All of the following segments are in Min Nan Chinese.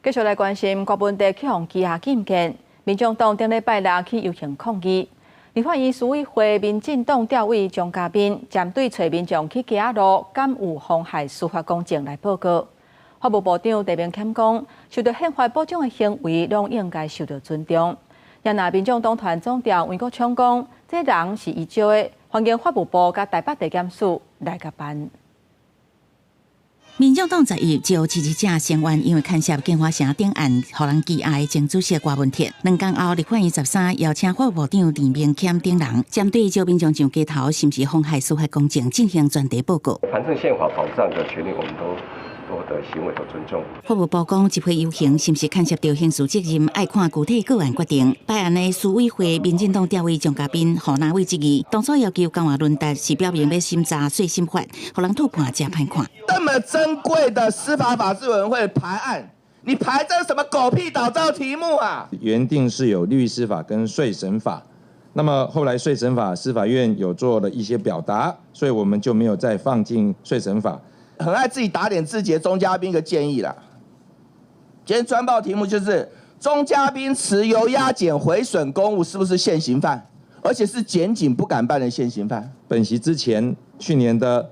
繼續來關心郭文哲去予羈押禁見，民眾黨頂禮拜六去遊行抗議。立法院司委會民進黨召委鍾嘉賓針對揣民眾去街仔路，敢有妨害司法公正來報告。法務部長陳明謙講，受到憲法保障的行為，攏應該受到尊重。也若民眾黨團總召黃國昌講，這人是伊招的，歡迎法務部佮台北地檢署來共辦。民眾黨十一招支持者聲援，因為牽涉京華城頂案，予人羈押的前主席郭文鐵。兩工後，立法院13邀請法務部長陳明謙等人，針對招民眾上街頭，是毋是妨害司法公正進行專題報告。反正憲法保障的權利，我們都的行為都尊重。法務部講，集會遊行是毋是牽涉到刑事責任，愛看具體個案決定。拜案的司委會民進黨召委鍾嘉賓、何那偉質疑，當初要求交換論達是表明欲審查稅審法，予人吐盤誠歹看。這麼珍貴的司法法制委員會排案，你排這什麼狗屁倒灶題目啊？原定是有律師法跟稅審法，那麼後來稅審法司法院有做了一些表達，所以我們就沒有再放進稅審法。很愛自己打臉自己的鍾嘉賓一個建議啦。今天專報題目就是鍾嘉賓持油壓剪毀損公物，是不是現行犯？而且是檢警不敢辦的現行犯。本席之前去年的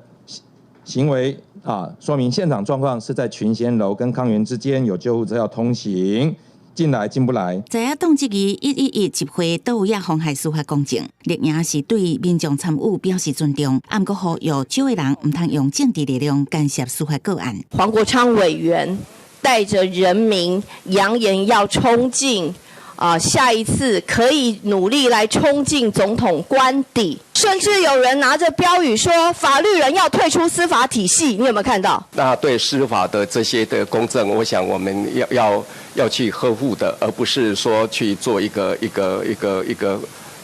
行為啊，說明現場狀況是在群賢樓跟康園之間有救護車要通行。進來進不來。在野黨質疑111集會都有妨害司法公正，綠營是對民眾參與表示尊重，毋過呼籲招的人毋通用政治力量干涉司法個案。黃國昌委員帶着人民揚言要衝進啊，下一次可以努力來衝進總統官邸，甚至有人拿着標語說法律人要退出司法體系，你有沒有看到？那對司法的這些的公正，我想我們要去呵護的，而不是說去做一個一個一個一個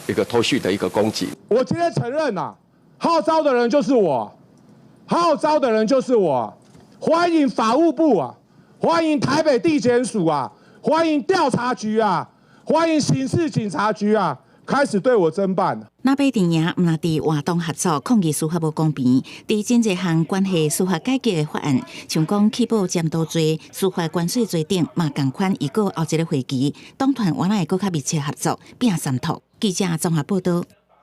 一個脫序的一個攻擊。我今天承認啊，號召的人就是我，號召的人就是我，歡迎法務部啊，歡迎台北地檢署啊，歡迎調查局啊，歡迎刑事警察局啊，開始對我偵辦。那馬陣營毋但佇活動合作抗議司法無公平，佇真濟項關係司法改革的法案，像講棄保潛逃罪、司法關稅罪等，嘛仝款預告後一个會期，黨團原來會閣較密切合作，拚三托。記者綜合報道。